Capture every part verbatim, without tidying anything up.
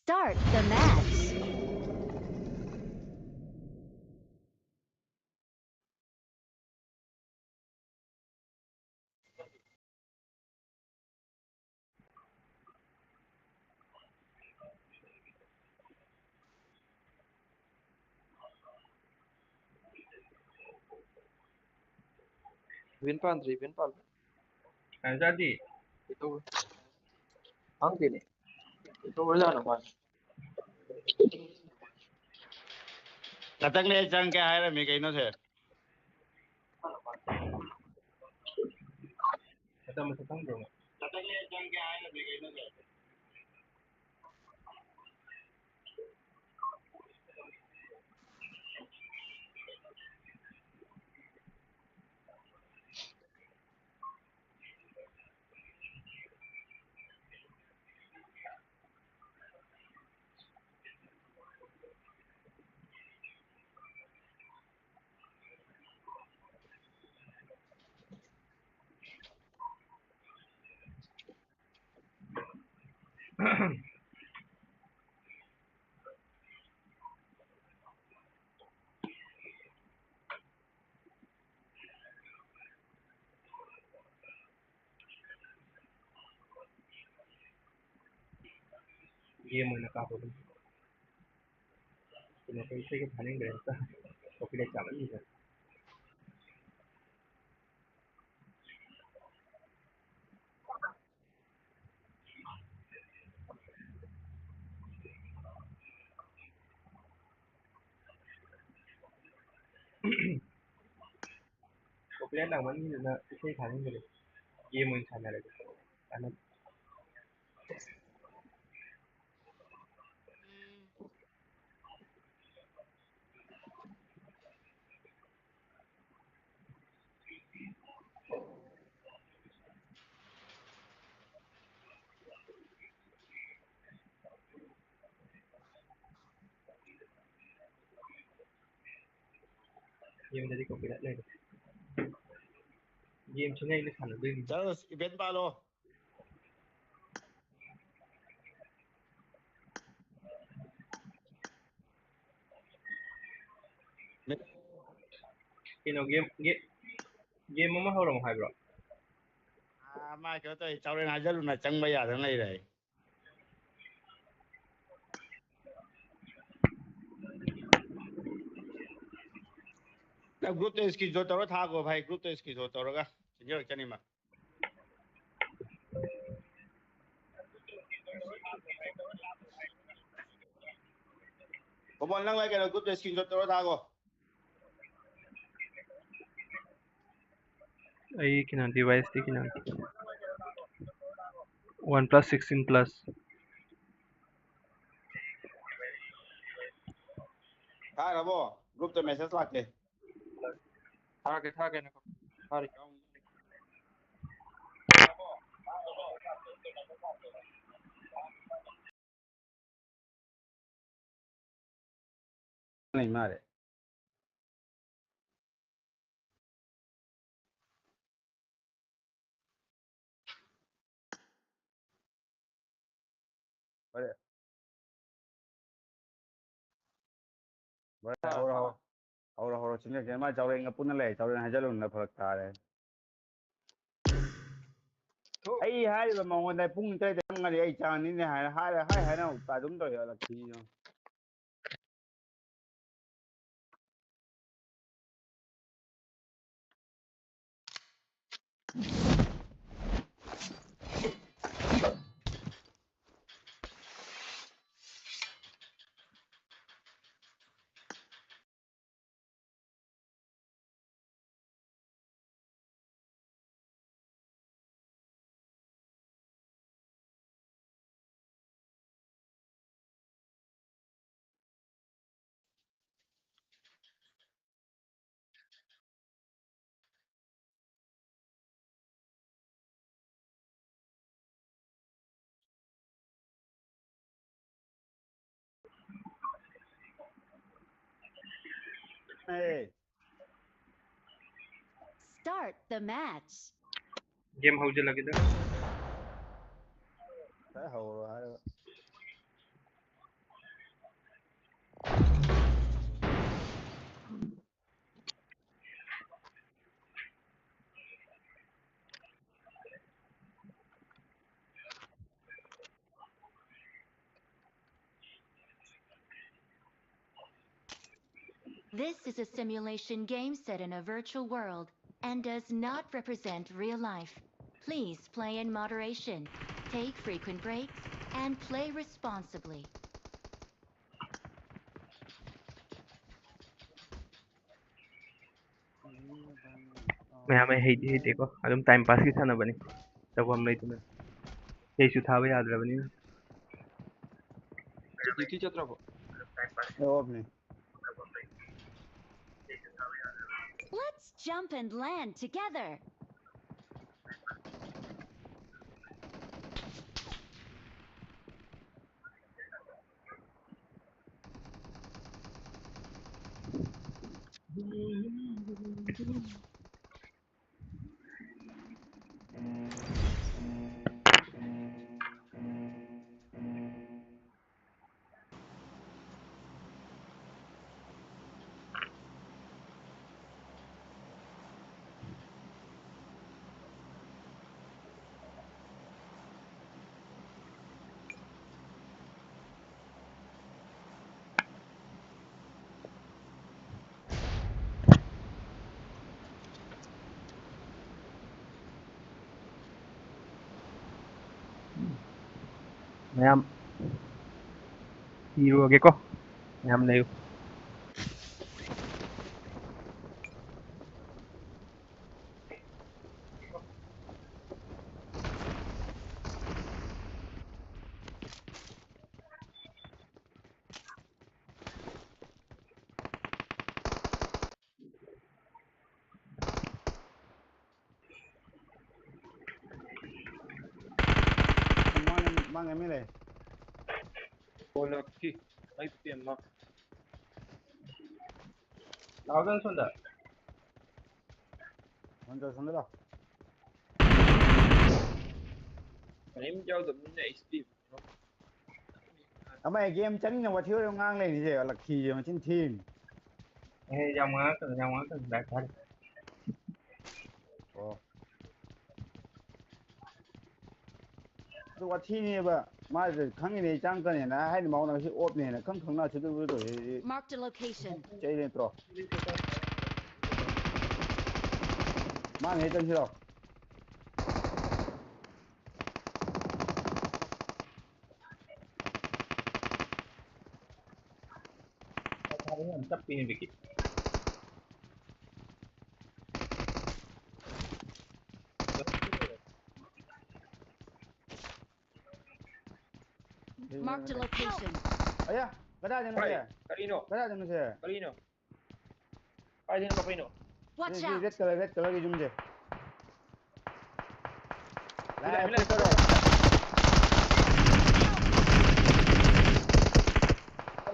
Start the match. Event ꯄꯥꯟꯗ꯭ꯔꯤ, event ꯄꯥꯟꯗ꯭ꯔꯤ꯫ ꯀꯩꯅꯣ ꯆꯥꯗꯤ? ꯀꯩꯗꯧꯔꯦ? ꯈꯪꯗꯦꯅꯦ꯫ ꯀꯩꯗꯧꯔꯖꯥꯠꯅꯣ ꯃꯥꯁꯦ? ꯉꯥꯛꯇꯪ ꯂꯩꯔ ꯆꯪꯒꯦ ꯍꯥꯏꯔꯝꯃꯤ ꯀꯩꯅꯣꯁꯦ꯫ ꯃꯇꯝ ꯃꯁꯛ ꯈꯪꯗ꯭ꯔꯣ? ꯉꯥꯛꯇꯪ ꯂꯩꯔ ꯆꯪꯒꯦ ꯍꯥꯏꯔꯝꯃꯤ ꯀꯩꯅꯣꯁꯦ꯫ Game ꯑꯣꯏꯅ ꯀꯥꯞꯄꯒꯨꯝ꯫ ꯀꯩꯅꯣ, ꯑꯩꯈꯣꯏ ꯏꯁꯩꯒ ꯊꯥꯅꯤꯡꯗ꯭ꯔꯦ ꯑꯝꯇ꯫ Copyright ꯆꯥꯃꯟꯈꯤꯗꯅ꯫ Copyright ꯂꯥꯛꯃꯟꯈꯤꯗꯅ ꯏꯁꯩ ꯊꯥꯅꯤꯡꯗ꯭ꯔꯦ꯫ Game ꯑꯣꯏꯅ ꯁꯥꯟꯅꯔꯒꯦ꯫ ꯀꯥꯟꯅꯗꯦ꯫ Game ꯗꯗꯤ copyright ꯂꯩꯔꯦ꯫ Game ꯁꯤꯅ ꯑꯩꯅ ꯁꯥꯟꯅꯗꯣꯏꯅꯤ꯫ ꯆꯠꯂꯣ, event ꯄꯥꯜꯂꯣ꯫ ꯀꯩꯅꯣ, ꯒꯦꯝ, ꯒꯦ-, ꯒꯦꯝ ꯑꯃ ꯍꯧꯔꯝꯃꯣ ꯍꯥꯏꯕ꯭ꯔꯣ? ꯑꯥ, ꯃꯥ ꯀꯩꯅꯣ ꯇꯧꯋꯦ, ꯆꯥꯎꯔꯦꯟ ꯍꯥꯏꯖꯜꯂꯨꯅ ꯆꯪꯕ ꯌꯥꯗꯅ ꯂꯩꯔꯦ꯫ ꯅꯪ ꯒ꯭ꯔꯨꯞꯇ ꯏꯁꯀ꯭ꯔꯤꯟ ꯁꯣꯠ ꯇꯧꯔ ꯊꯥꯈꯣ ꯚꯥꯏ, ꯒ꯭ꯔꯨꯞꯇ ꯏꯁꯀ꯭ꯔꯤꯟ ꯁꯣꯠ ꯇꯧꯔꯒ ꯁꯤꯟꯖꯔꯛ ꯆꯅꯤꯃ꯫ ꯀꯣꯃꯣꯟ, ꯅꯪ ꯂꯥꯏ ꯀꯩꯅꯣ ꯒ꯭ꯔꯨꯞꯇ ꯏꯁꯀ꯭ꯔꯤꯟ ꯁꯣꯠ ꯇꯧꯔ ꯊꯥꯈꯣ꯫ ꯑꯩ ꯀꯩꯅꯣ, ꯗꯤꯚꯥꯏꯁꯇꯤ ꯀꯩꯅꯣ, ꯋꯥꯟ ꯄ꯭ꯂꯁ ꯁꯤꯛꯁꯇꯤꯟ ꯄ꯭ꯂꯁ꯫ ꯊꯥꯈ꯭ꯔꯕꯣ? ꯒ꯭ꯔꯨꯞꯇ ꯃꯦꯁꯦꯖ ꯂꯥꯛꯇꯦ꯫ ꯊꯥꯔꯛꯀꯦ, ꯊꯥꯔꯛꯀꯦ, ꯉꯥꯏꯈꯣ꯫ ꯊꯥꯔꯤ꯫ ꯂꯩ ꯃꯥꯜꯂꯦ꯫ ꯍꯣꯔꯦꯟ꯫ ꯍꯣꯔꯦꯟ ꯍꯧꯔꯣ, ꯍꯧꯔꯣ꯫ ꯍꯧꯔꯣ, ꯍꯧꯔꯣ, ꯁꯤꯟꯅꯁꯦ꯫ ꯃꯥ ꯆꯥꯎꯔꯦꯟꯒ ꯄꯨꯟꯅ ꯂꯩ꯫ ꯆꯥꯎꯔꯦꯟ ꯍꯥꯏꯖꯜꯂꯨꯅ ꯐꯔꯛ ꯇꯥꯔꯦ꯫ ꯑꯩ ꯍꯥꯏꯔꯤꯕ ꯃꯉꯣꯟꯗ ꯄꯨꯡ ꯇꯔꯦꯠꯇ ꯆꯪꯒꯅꯤ, ꯑꯩ ꯆꯪꯉꯅꯤꯅꯦ ꯍꯥꯏꯔ, ꯍꯥꯏꯔ, ꯍꯥꯏ ꯍꯥꯏꯅ ꯑꯃꯨꯛ ꯑꯗꯨꯝ ꯇꯧꯋꯦ, ꯂꯛꯈꯤꯅꯣ꯫ Hey. Start the match. Game ꯍꯧꯖꯤꯜꯂꯒꯦꯗ꯫ ꯈꯔ ꯍꯧꯔꯣ ꯍꯥꯏꯔꯒ꯫ This is a simulation game set in a virtual world and does not represent real life. Please play in moderation, take frequent breaks, and play responsibly. ꯃꯌꯥꯝ ꯑꯩ ꯍꯩꯗꯤ ꯍꯩꯇꯦꯀꯣ, ꯑꯗꯨꯝ time pass ꯀꯤ ꯁꯥꯟꯅꯕꯅꯤ, ꯇꯧꯐꯝ ꯂꯩꯇꯅ꯫ ꯀꯩꯁꯨ ꯊꯥꯕ ꯌꯥꯗ꯭ꯔꯕꯅꯤꯅ꯫ ꯗ꯭ꯌꯨꯇꯤ ꯆꯠꯇ꯭ꯔꯕꯣ? ꯑꯣꯐꯅꯤ꯫ Let's jump and land together. ꯃꯌꯥꯝ ꯏꯔꯨꯔꯒꯦꯀꯣ, ꯃꯌꯥꯝ ꯂꯩꯌꯨ꯫ ꯃꯥꯡꯉꯦ ꯃꯥꯡꯉꯦ ꯃꯤ ꯂꯩ꯫ ꯀꯣꯂꯛꯈꯤ꯫ ꯑꯩ ꯄꯦꯝꯃ꯫ ꯂꯥꯛꯑꯣꯗꯅ ꯁꯣꯝꯗ꯫ ꯍꯟꯖ ꯁꯣꯝꯗ ꯂꯥꯎ꯫ ꯀꯔꯤꯝ ꯌꯥꯎꯗꯕꯅꯤꯅ ꯑꯩꯁ ꯄꯤ꯫ ꯑꯃ ꯒꯦꯝ ꯆꯠꯅꯤꯡꯅ ꯋꯥꯊꯤ ꯑꯣꯏꯔ ꯉꯥꯡ ꯂꯩꯔꯤꯁꯦ ꯂꯛꯈꯤꯁꯦ ꯃꯆꯤꯟ ꯊꯤꯔꯤꯅꯤ꯫ ꯑꯦ, ꯌꯥꯝ ꯉꯥꯡꯉꯛꯀꯅꯨ, ꯌꯥꯝ ꯉꯥꯡꯉꯛꯀꯅꯨ, ꯂꯥꯏꯔꯤꯛ ꯄꯥꯔꯤ꯫ ꯑꯣ꯫ ꯑꯗꯨ ꯋꯥꯊꯤꯅꯦꯕ꯫ ꯃꯥꯁꯦ ꯈꯪꯉꯤꯅꯦ, ꯑꯩ ꯆꯪꯉꯛꯀꯅꯦꯅ ꯍꯥꯏꯅ ꯃꯉꯣꯟꯗ ꯉꯁꯤ ꯑꯣꯞꯅꯦꯅ ꯈꯪ ꯈꯪꯅ ꯁꯨꯗꯨ ꯇꯧꯔꯤꯁꯤ꯫ Marked a location. ꯆꯩ ꯅꯠꯇ꯭ꯔꯣ? ꯃꯥꯅ ꯍꯦꯛ ꯆꯪꯁꯤꯔꯣ? ꯌꯥꯝ ꯆꯞꯄꯤꯅꯦ ꯕꯤꯀꯤ꯫ Marked a location. ꯑꯌꯥ, ꯀꯗꯥꯏꯗꯅꯣ ꯍꯣꯏ, ꯁꯦ? ꯀꯔꯤꯅꯣ? ꯀꯗꯥꯏꯗꯅꯣ ꯁꯦ? ꯀꯔꯤꯅꯣ? ꯀꯥꯏꯗꯩꯅꯣ ꯀꯥꯞꯄꯛꯏꯅꯣ? Watch ꯁꯤ, ꯁꯤ out! Red color, red colorꯒꯤ ꯌꯨꯝꯁꯦ꯫ ꯁꯤꯗ, ꯂꯥꯏ ꯁꯤꯗ, ꯐꯨꯠ ꯇꯧꯔꯦ꯫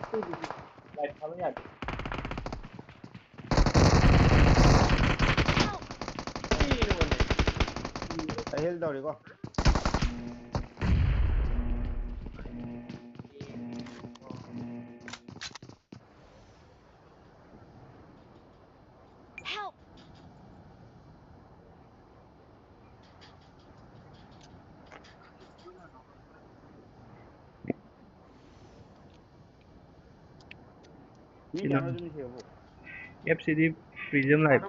ꯁꯤꯗ꯫ ꯂꯥꯏ ꯊꯥꯕ ꯌꯥꯗꯦ꯫ ꯑꯩ ꯍꯦꯜ ꯇꯧꯔꯤꯀꯣ꯫ Help! ꯃꯤ ꯀꯩꯅꯣ, ꯀꯌꯥꯅꯣ ꯑꯗꯨꯝ ꯁꯤꯔꯕꯣ? F C D Prism Live꯫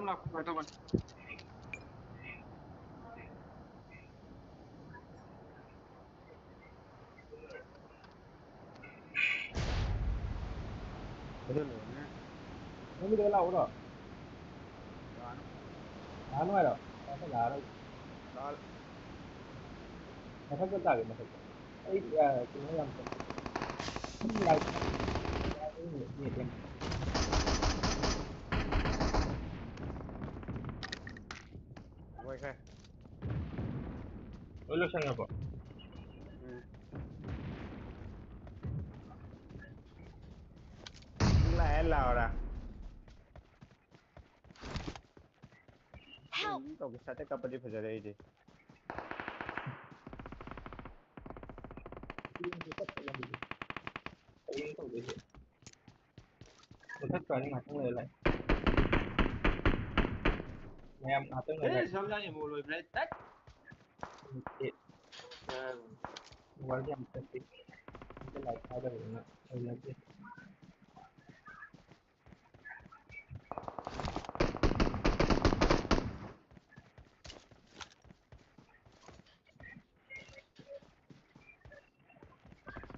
ꯑꯗꯨ ꯂꯣꯏꯔꯦ꯫ ꯅꯪꯒꯤꯗ ꯂꯥꯛꯎꯔꯣ? ꯂꯥꯛꯑꯅꯨ꯫ ꯂꯥꯛꯑꯅꯨ ꯍꯥꯏꯔꯣ? ꯂꯥꯛꯑꯅꯨ ꯍꯥꯏꯔꯣ? ꯂꯥꯛꯑ-, ꯃꯊꯛꯇ ꯇꯥꯒꯦ, ꯃꯊꯛꯇ꯫ ꯑꯩ, ꯑ, ꯀꯩꯅꯣ ꯌꯥꯝ ꯇꯧ-, ꯂꯥꯏ-, ꯂꯣꯏꯈ꯭ꯔꯦ꯫ ꯂꯣꯏ ꯂꯣꯏꯁꯟꯈ꯭ꯔꯕꯣ? ꯎꯝ꯫ ꯂꯥꯛꯑꯦ, ꯂꯥꯛꯑꯣꯔꯥ? Help! ꯇꯧꯒꯦ, ꯁꯥꯏꯠꯇ ꯀꯥꯞꯄꯗꯤ ꯐꯖꯔꯦ ꯑꯩꯗꯤ꯫ ꯍꯌꯦꯡ ꯇꯧꯗꯣꯏꯁꯦ꯫ ꯃꯊꯛ ꯀꯥꯅꯤ ꯉꯥꯛꯇꯪ ꯂꯩꯔ ꯂꯥꯛꯑꯦ꯫ ꯃꯌꯥꯝ ꯉꯥꯛꯇꯪ ꯂꯩꯔ ꯑꯦ, ꯂꯥꯛꯑꯦ꯫ ꯁꯝꯂꯥꯡ ꯑꯦꯃꯣ ꯂꯣꯏꯕ꯭ꯔꯥ? ꯇꯠ! Minute eight. ꯑꯥ꯫ ꯃꯣꯕꯥꯏꯜꯁꯦ ꯌꯥꯝ ꯆꯠꯇꯦ꯫ ꯑꯝꯇ ꯂꯥꯏꯛ ꯊꯥꯗꯕꯅꯤꯅ ꯍꯩꯅꯗꯦ꯫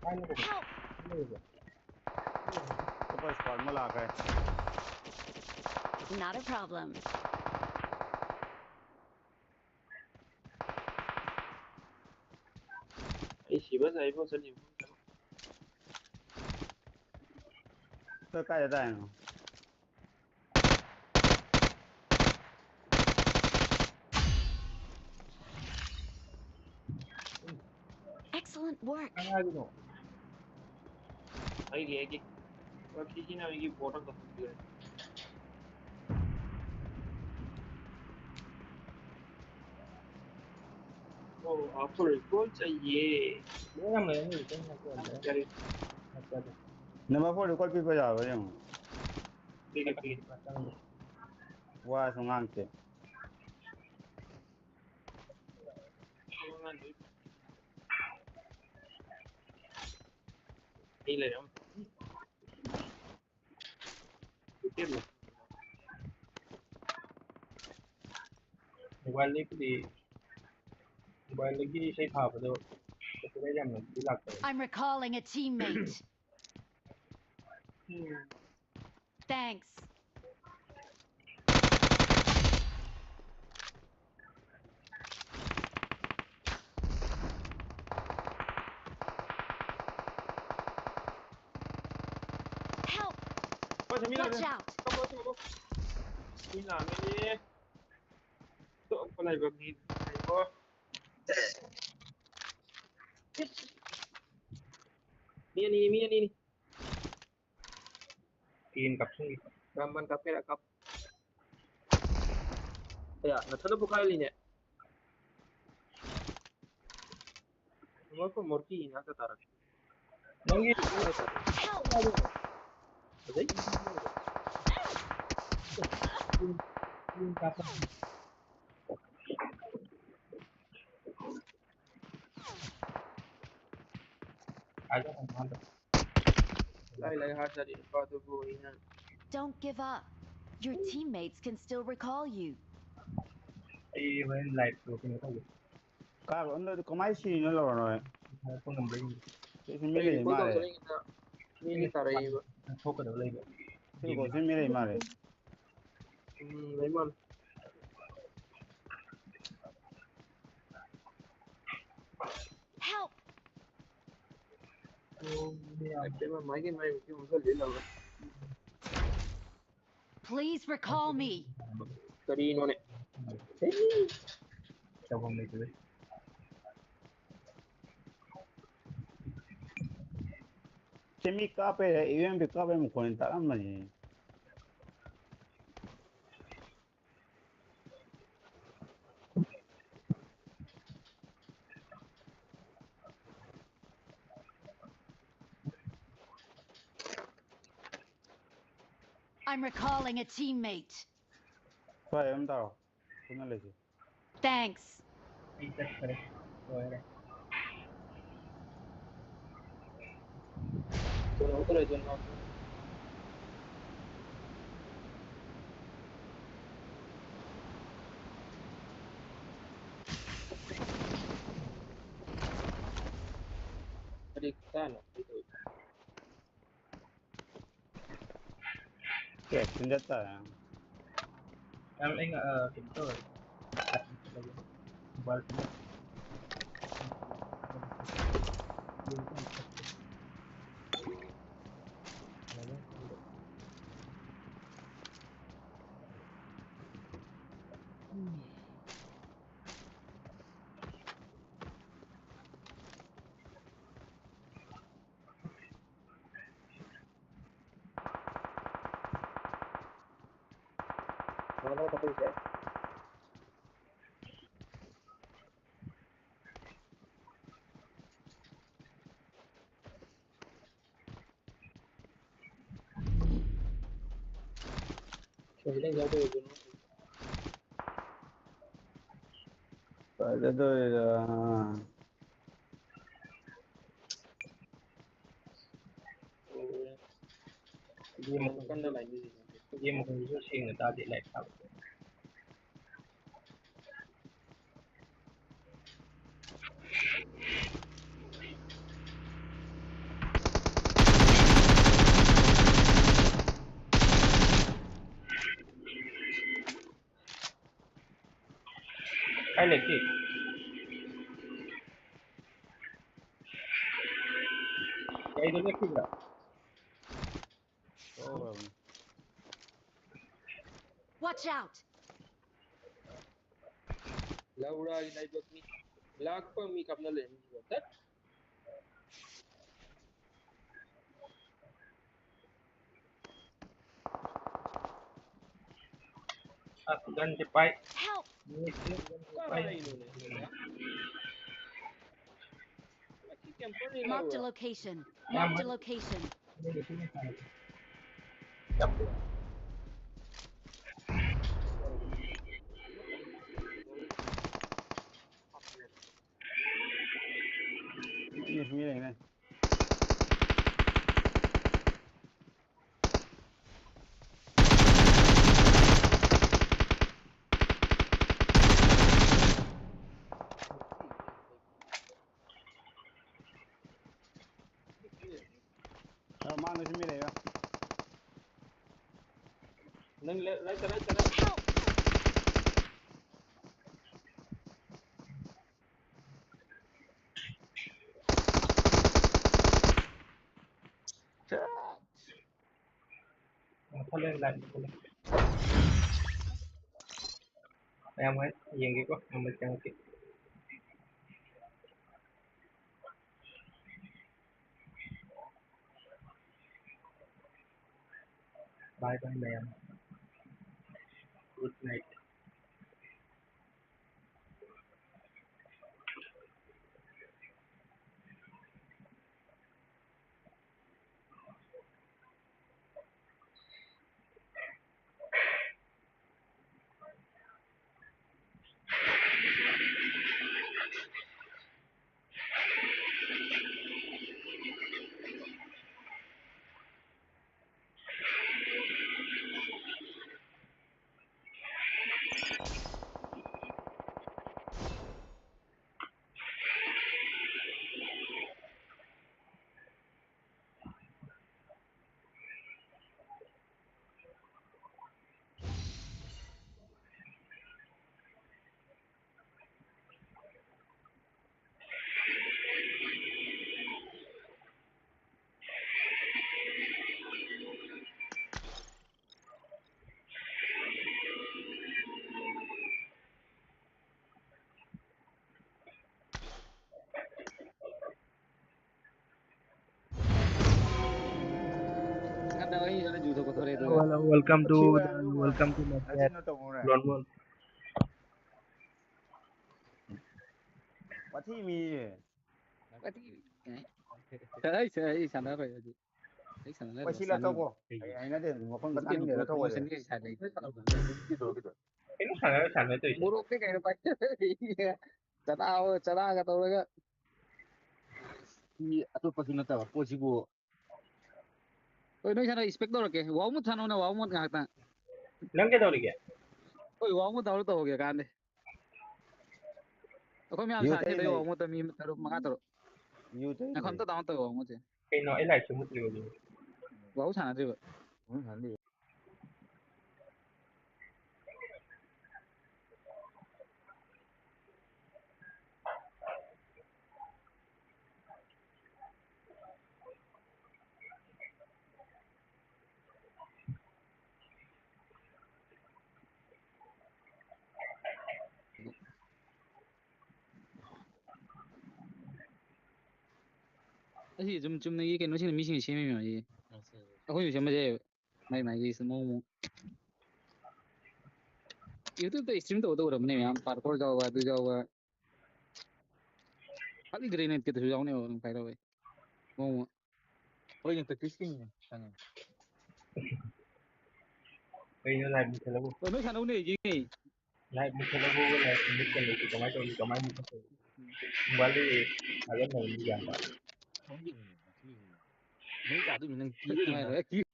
ꯀꯥꯏ ꯂꯩꯒꯦ? Help! ꯀꯥꯏ ꯂꯩꯒꯦ? ꯑꯩꯈꯣꯏ ꯁ꯭ꯀ꯭ꯋꯥꯗ ꯑꯃ ꯂꯥꯛꯈ꯭ꯔꯦ꯫ Not a problem. ꯑꯩ ꯁꯤꯕ ꯁꯥꯏꯕ ꯆꯠꯂꯤꯕ꯫ ꯀꯥꯏꯗ ꯇꯥꯏꯅꯣ? Excellent work. ꯀꯅꯥꯒꯤꯅꯣ? ꯑꯩꯒꯤ, ꯑꯩꯒꯤ꯫ ꯋꯥꯊꯤꯁꯤꯅ ꯑꯩꯒꯤ ꯄꯣꯠ ꯑꯝꯇ ꯍꯨꯟꯕꯤꯔꯦ꯫ ꯑꯣ, ꯑꯩꯈꯣꯏ ꯔꯤꯀꯣꯜ ꯆꯠꯂꯤꯌꯦ꯫ ꯂꯣꯏꯔꯝꯃꯦ, ꯑꯩ ꯔꯤꯀꯣꯜ ꯅꯠꯇꯦ, ꯅꯠꯇꯦ꯫ ꯅꯝꯕꯔ ꯐꯣꯔ ꯔꯤꯀꯣꯜ ꯄꯤꯕ ꯌꯥꯕ꯭ꯔꯥ ꯌꯦꯡꯉꯣ꯫ ꯄꯤꯒꯦ, ꯄꯤꯒꯦ꯫ ꯋꯥꯁꯨ ꯉꯥꯡꯇꯦ꯫ ꯑꯩ ꯂꯩꯔꯝ꯫ ꯃꯣꯕꯥꯏꯜꯗꯒꯤꯗꯤ, ꯃꯣꯕꯥꯏꯜꯗꯒꯤ ꯏꯁꯩ ꯊꯥꯕꯗꯣ ꯀꯣꯄꯤꯔꯥꯏꯠ ꯌꯥꯝꯅꯗꯤ ꯂꯥꯛꯇꯕꯅꯤ꯫ I'm recalling a teammate. Um. Thanks. Help! ꯍꯣꯏ, ꯃꯤ ꯂꯥꯛꯑꯦ꯫ Watch out! ꯀꯞꯄꯣ, ꯀꯞꯄꯣ, ꯀꯞꯄꯣ꯫ ꯃꯤ ꯂꯥꯛꯑꯝꯃꯦꯅꯦ꯫ ꯇꯣꯛꯄ ꯂꯩꯕ ꯃꯤ ꯂꯩꯀꯣ꯫ ꯃꯤ ꯑꯅꯤ, ꯃꯤ ꯑꯅꯤꯅꯤ꯫ ꯇꯦꯟ ꯀꯥꯞꯁꯤꯟꯒꯦ꯫ ꯔꯝꯕꯟ ꯀꯥꯞꯀꯦꯔꯥ ꯀꯥꯞ-, ꯑꯌꯥ, ꯅꯊꯟꯗ ꯄꯣꯈꯥꯏꯍꯜꯂꯤꯅꯦ꯫ ꯑꯃꯨꯛꯀ ꯃꯣꯔꯀꯤ ꯉꯥꯛꯇ ꯇꯥꯔꯛ-, ꯅꯪꯒꯤ ꯐꯖꯩ꯫ ꯇꯦꯟ ꯀꯥꯞꯄ꯫ ꯂꯥꯏ ꯂꯥꯏ ꯍꯥꯠꯆꯔꯤ ꯅꯨꯄꯥꯗꯨꯕꯨ ꯑꯩꯅ꯫ Don't give up. Your teammates can still recall you. ꯑꯩ ꯍꯣꯔꯦꯟ ꯂꯥꯏꯐꯇꯣ ꯀꯩꯅꯣ ꯇꯧꯒꯦ꯫ ꯀꯥꯔꯣ, ꯑꯗꯨ ꯀꯃꯥꯏꯅ ꯁꯤꯔꯤꯅꯣ ꯂꯧꯔꯣ ꯅꯣꯏ? ꯍꯥꯏꯔꯛꯄ ꯉꯝꯕ꯭ꯔꯥ ꯌꯦꯡꯒꯦ꯫ ꯁꯤꯁꯨ ꯃꯤ ꯑꯩ ꯂꯩ recall ꯃꯥꯜꯂꯦ꯫ ꯇꯧꯖꯔꯤꯉꯩꯗ ꯃꯤꯅ ꯇꯥꯔꯛꯏꯕ꯫ ꯊꯣꯛꯀꯗꯕ ꯂꯩꯕ꯫ ꯁꯤ ꯒꯣꯜꯁꯦ ꯃꯤ ꯂꯩ ꯃꯥꯜꯂꯦ꯫ ꯎꯝ, ꯂꯩ ꯃꯥꯜꯂꯦ꯫ Help! ꯑꯣ, ꯃꯤ ꯌꯥꯝ ꯃꯥꯏ ꯄꯦꯝꯃ, ꯃꯥꯏꯒꯤ ꯃꯥꯏ ꯃꯤꯠꯀꯤ ꯑꯣꯟꯁꯤꯜꯂꯤ ꯂꯧꯔꯦ꯫ Please recall me. ꯀꯔꯤꯅꯣꯅꯦ? ꯇꯧꯐꯝ ꯂꯩꯇ꯭ꯔꯦ꯫ ꯁꯦ ꯃꯤ ꯀꯥꯞꯄꯩꯔ, ꯌꯨ ꯑꯦꯝ ꯄꯤ ꯀꯥꯞꯄꯩ ꯃꯈꯣꯟ ꯇꯥꯔꯝꯕꯅꯤ꯫ I'm recalling a teammate. ꯍꯣꯏ, ꯑꯗꯨꯝ ꯇꯧꯔꯣ꯫ ꯄꯨꯟꯅ ꯂꯩꯁꯤ꯫ Thanks. ꯑꯩ ꯆꯠꯈ꯭ꯔꯦ꯫ ꯂꯣꯏꯔꯦ꯫ ꯀꯩꯅꯣ ꯈꯛꯇ ꯂꯩꯗꯣꯏꯅꯣ? ꯀꯔꯤ ꯈꯨꯇꯥꯅꯣ? ꯀꯦ, ꯁꯤꯟꯗꯠ ꯇꯥꯔꯦ꯫ ꯌꯥꯝ ꯑꯩ ꯉ-, ꯑ, ꯀꯩꯅꯣ ꯇꯧꯔꯦ꯫ Mobile phone. ꯐꯖꯗꯣꯏꯔꯥ? ꯌꯦꯡꯕ ꯀꯟꯅ ꯂꯥꯏꯅꯤꯡꯉꯤ꯫ ꯌꯦꯡꯕ ꯀꯟꯅꯁꯨ ꯁꯦꯡꯅ ꯇꯥꯗꯦ ꯂꯥꯏꯔꯤꯛ ꯄꯥꯕ꯫ ꯀꯥꯏ ꯂꯩꯒꯦ? ꯀꯩꯗ ꯂꯦꯞꯈꯤꯕ꯭ꯔꯥ? ꯊꯣꯛꯈ꯭ꯔꯕꯅꯤ꯫ Watch out! ꯂꯧꯔꯛꯑꯒꯦ ꯂꯩꯕ ꯃꯤ꯫ ꯂꯥꯛꯄ ꯃꯤ ꯀꯞꯅ ꯂꯩꯔꯝꯃꯤꯕ꯫ ꯇꯠ꯫ ꯑꯁ, ꯒꯟꯁꯦ ꯄꯥꯏ꯫ Help! ꯃꯤꯁꯦ ꯒꯟꯁꯦ ꯄꯥꯏ꯫ ꯀꯥꯏꯅꯣꯅꯦ? ꯁꯤ ꯀꯦꯝꯄꯔꯅꯤ Marked a ꯂꯧꯔ꯫ Location. Marked a location. ꯃꯤ ꯁꯨꯝ ꯌꯦꯡꯉꯦ꯫ ꯑ, ꯃꯥꯡꯗꯁꯨ ꯃꯤ ꯂꯩꯔꯦ꯫ ꯅꯪ ꯂꯩ-, ꯂꯩꯇꯔꯦ, ꯂꯩꯇꯔꯦ꯫ ꯃꯊꯪꯗ ꯂꯥꯏꯠ ꯃꯨꯊꯠꯂꯦ꯫ ꯃꯌꯥꯝ ꯍꯣꯏ ꯌꯦꯡꯒꯦꯀꯣ, ꯅꯝꯕꯔ ꯆꯪꯉꯛꯀꯦ꯫ Bye bye ꯃꯌꯥꯝ꯫ Good night꯫ Hello, welcome to the, welcome to my chat. Lone Wolf. ꯋꯥꯊꯤ ꯃꯤ꯫ ꯋꯥꯊꯤ꯫ ꯑꯩ ꯁ-, ꯑꯩ ꯁꯥꯟꯅꯔꯣꯏ ꯍꯧꯖꯤꯛ꯫ ꯑꯩ ꯁꯥꯟꯅꯔꯣꯏ, ꯄꯩꯁꯤ ꯁꯥꯟꯅꯔꯣꯏ꯫ ꯂꯧꯊꯣꯛꯀꯣ꯫ ꯑꯩ ꯍꯩꯅꯗꯦ, ꯃꯈꯣꯟ ꯍꯧꯖꯤꯛ ꯀꯇꯥꯅꯤꯡꯗꯦ, ꯀꯩꯅꯣ ꯂꯧꯊꯣꯛꯑꯣ꯫ Promotion ꯒꯤ ꯁꯥꯏꯠ ꯂꯩ꯫ ꯀꯩꯅꯣ ꯁꯥꯟꯅꯔꯣꯏ, ꯁꯥꯟꯅꯗꯣꯏꯁꯦ꯫ ꯃꯣꯔꯣꯛꯇꯤ ꯀꯩꯅꯣ ꯄꯥꯏ-, ꯆꯅꯥ-, ꯆꯅꯥꯒ ꯇꯧꯔꯒ꯫ ꯃꯤ ꯑꯇꯣꯞꯄꯁꯨ ꯅꯠꯇꯕ ꯄꯣꯠꯁꯤꯕꯨ꯫ ꯍꯣꯏ, ꯅꯣꯏ ꯁꯥꯟꯅ expect ꯇꯧꯔꯛꯀꯦ꯫ ꯋꯥꯎꯃꯨꯠ ꯁꯥꯟꯅꯧꯅꯦ, ꯋꯥꯎꯃꯨꯠ ꯉꯥꯏꯍꯥꯛꯇꯪ꯫ ꯅꯪ ꯀꯩꯗꯧꯔꯤꯒꯦ? ꯍꯣꯏ, ꯋꯥꯎꯃꯨꯠ download ꯇꯧꯍꯧꯒꯦ ꯀꯥꯟꯗꯦ꯫ ꯑꯩꯈꯣꯏ ꯃꯌꯥꯝ ꯌꯨ ꯁꯥꯟꯅꯁꯦ, ꯇꯩꯔꯤ ꯂꯩ꯫ ꯋꯥꯎꯃꯨꯠꯇ ꯃꯤ ꯇꯔꯨꯛ, ꯃꯉꯥ, ꯇꯔꯨꯛ꯫ ꯌꯨ ꯇꯩꯔꯤ ꯉꯥꯏꯈꯣ, ꯂꯩ꯫ ꯑꯝꯇ download ꯇꯧꯔꯣ, ꯋꯥꯎꯃꯨꯠꯁꯦ꯫ ꯀꯩꯅꯣ, ꯑꯩ live ꯁꯦ ꯃꯨꯠꯂꯤꯕ ꯑꯗꯨꯒꯤ꯫ ꯋꯥꯎ ꯁꯥꯟꯅꯗ꯭ꯔꯤꯕ꯫ ꯎꯝ, ꯁꯥꯟꯅꯗ꯭ꯔꯤ꯫ ꯑꯁꯤ ꯁꯨꯝ ꯆꯨꯝꯅꯒꯤ ꯀꯩꯅꯣꯁꯤꯡꯅ ꯃꯤꯁꯤꯡꯅ ꯁꯦꯝꯃꯤ ꯃꯌꯥꯝꯁꯤ ꯑꯩꯈꯣꯏꯁꯨ ꯁꯦꯝꯕꯁꯦ ꯃꯥꯏ ꯃꯥꯏꯒꯤ ꯁꯨꯝ ꯃꯑꯣꯡ ꯃꯑꯣꯡ꯫ YouTube ꯇ stream ꯇꯧꯗ ꯎꯔꯕꯅꯦ ꯃꯌꯥꯝ, parkour ꯌꯥꯎꯕ, ꯑꯗꯨ ꯌꯥꯎꯕ꯫ ꯈꯜꯂꯤ grenade ꯀꯤꯗꯁꯨ ꯌꯥꯎꯅꯦꯕ ꯑꯗꯨꯝ ꯀꯥꯏꯗꯧꯋꯦ꯫ ꯃꯑꯣꯡ ꯃꯑꯣꯡ꯫ ꯍꯣꯏꯅꯦ, practice ꯀꯤꯅꯤꯅꯦ, ꯈꯪꯉꯦ꯫ ꯀꯩꯅꯣ live ꯃꯨꯠꯊꯠꯂꯕꯨ? ꯍꯣꯏ, ꯅꯣꯏ ꯁꯥꯟꯅꯧꯅꯦ, ꯌꯦꯡꯉꯦ꯫ Live ꯃꯨꯠꯊꯠꯂꯕꯨ, live ꯃꯨꯠꯀꯅꯤ, ꯀꯃꯥꯏꯅ ꯇꯧꯅꯤ, ꯀꯃꯥꯏꯅ ꯃꯨꯠꯊꯠꯇꯣꯏꯅꯣ? ꯋꯥꯠꯂꯤ, ꯊꯥꯒꯠꯅꯕꯅꯤ ꯒ꯭ꯌꯥꯟ ꯇꯥꯗꯦ꯫ ꯃꯩ ꯇꯥꯗꯣꯏꯅꯤ ꯅꯪ ꯀꯤꯕ ꯅꯨꯡꯉꯥꯏꯔꯣꯏ꯫ ꯀꯤ-,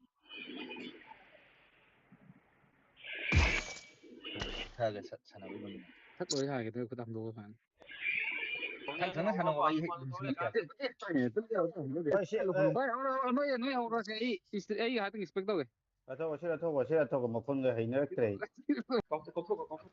ꯈꯔꯒ ꯁꯠ ꯁꯥꯟꯅꯕ ꯉꯝꯃꯤ꯫ ꯁꯠ ꯂꯣꯏ ꯍꯥꯏꯒꯦ, ꯑꯗꯨꯒ ꯈꯨꯠ ꯍꯥꯝꯗꯣꯛꯑ ꯐꯅꯤ꯫ ꯊꯪ-, ꯊꯪꯅ ꯁꯥꯟꯅꯧ, ꯑꯩ ꯍꯦꯛ ꯑꯗꯨꯝ ꯁꯤꯜꯂꯛꯀꯦ꯫ ꯍꯣꯏ, ꯁꯤ, ꯍꯣꯏ, ꯍꯣꯏ, ꯅꯣꯏ, ꯅꯣꯏ ꯍꯧꯔꯣꯁꯦ, ꯑꯩ, ꯑꯩ ꯉꯥꯏꯍꯥꯛꯇꯪ expect ꯇꯧꯒꯦ꯫ ꯂꯧꯊꯣꯛꯈꯣ, ꯁꯤ ꯂꯧꯊꯣꯛꯈꯣ, ꯁꯤ ꯂꯧꯊꯣꯛꯈꯣ, ꯃꯈꯣꯟꯒ ꯍꯩꯅꯔꯛꯇ꯭ꯔꯦ ꯑꯩ꯫ ꯀꯥꯎꯊꯣꯛ, ꯀꯥꯎꯊꯣꯛ, ꯀꯥꯎꯊꯣꯛ꯫